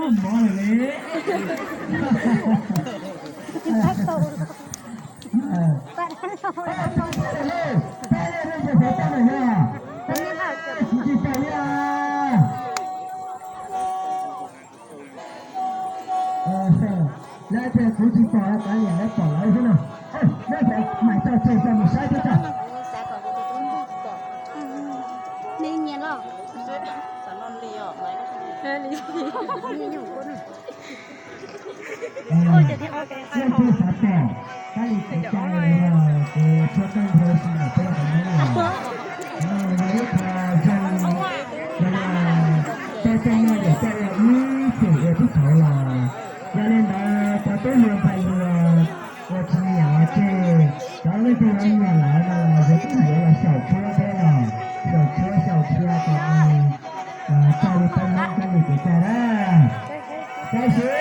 Mov lawm le. Kuv tsis pom li. Lawv tias kuv tsis pom, kav liam lawv pom lawv xwb no. Lawv mam tso tseg tso mus saib thiab tso. Leej twg xav pom kab li kev cai los ces tshuab kawg nkaus xwb, peb los qhov no los yog ib qho zoo, yog tej tej no yog coj los ib xwm ua tib thaum los. Yog li ntawd cov tub hluas ntxhais hluas uas tsis nyiam los tseg, cov leej twg ho nyiam lawm no los yog twb yuav los xyaum tshuab thiab los, xyaum tshuab xyaum txhua kom nws tau li peb hmoob kab li kev cai na. Tab sis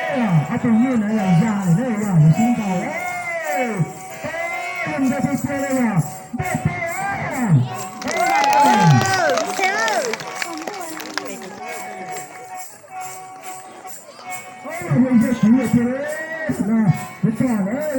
ob tug nyuj no yog zaj lawm na, yog yus sib ntaus, peb yog nta pes tiag li yog nta pes. Ob yog yog kuv yog tiag li no, kuv tso lawm yog.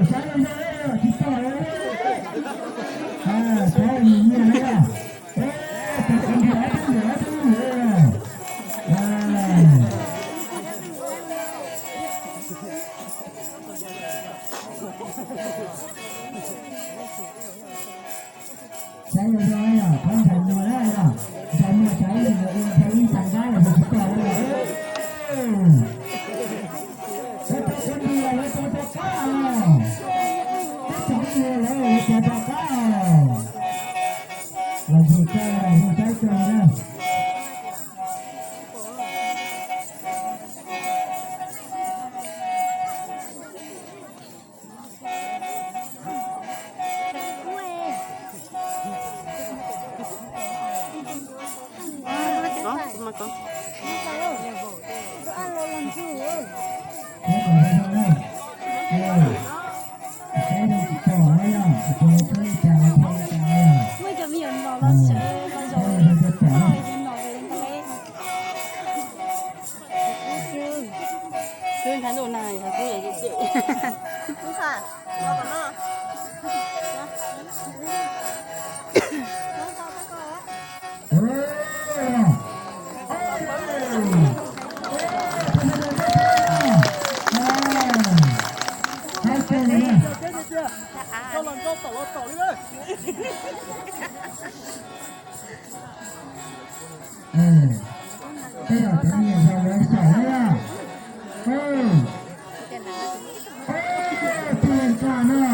Saib zoo zoo tsis pom li. Saib zoo zoo yog pab ntxhais muag na, ntxhais muag saib ntxhais ua ntxhais ib tag nrab los tsis tau na. Lawv tau cov ntawd lawv tau rov qab os. Tab tom ntawd lawv tau rov qab os. Los yus koj los yus saib koj na. Twb ntshai ntuj nag, yog kuv yog yus xwb. Tej zaum cov niam yau lawv xyaum na. Tus Nkas no.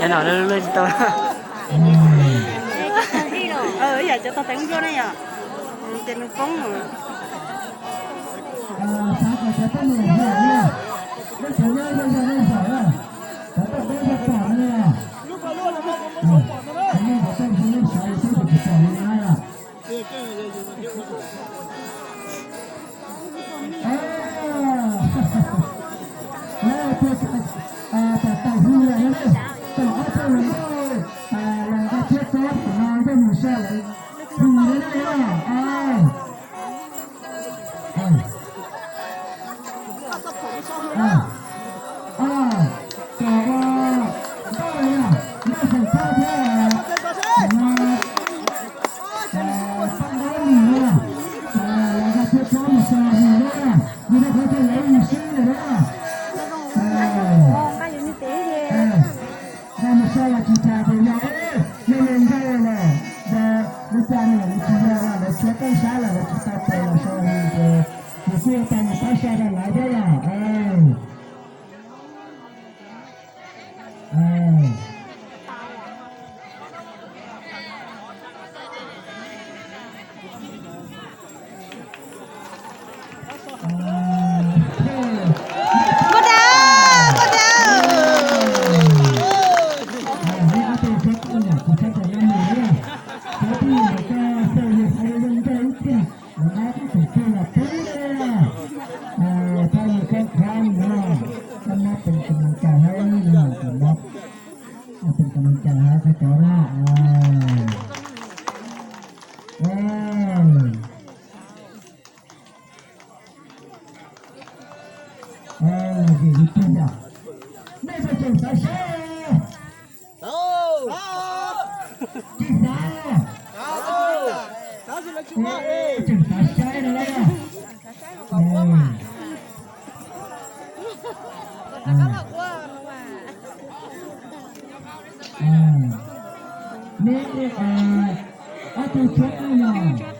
Cov no lwj lwj tsis tau. Yam cov tog teev npluaj ne yom, ces nws poob. Tom ob tug los nkauj los nqa tshiab tsob tom no nrog mus so lawv hu li na. Tom nkauj los yog nkauj feem thoj thiab no. Paj Dab Lis na, los nqa tshiab tsob mus so hu na, yus rau qhov tias lawv mus sib lawm na. Nqa mus so los tsis tas ces yog, yog li ntawd lawm, yog li cas nws tsis yog lawv tshiab toj sab lawm, lawv tsis tau tes los so li ces, ces kuj ua tau mus pab so rau lawv thiab yom. Nkauj Dawb, Nkauj Dawb. Lawv nqa ib tug tus los pub na. Thaij yus kab khab no, kab mob pes kas mas cas hab no, kab mob pes kas mas cas hab koj cov na. Los vim li tiag yog nej tseem xav saib? Tsis xav. Tseem xav saib no lauj. Neb ob tug tshuab no yog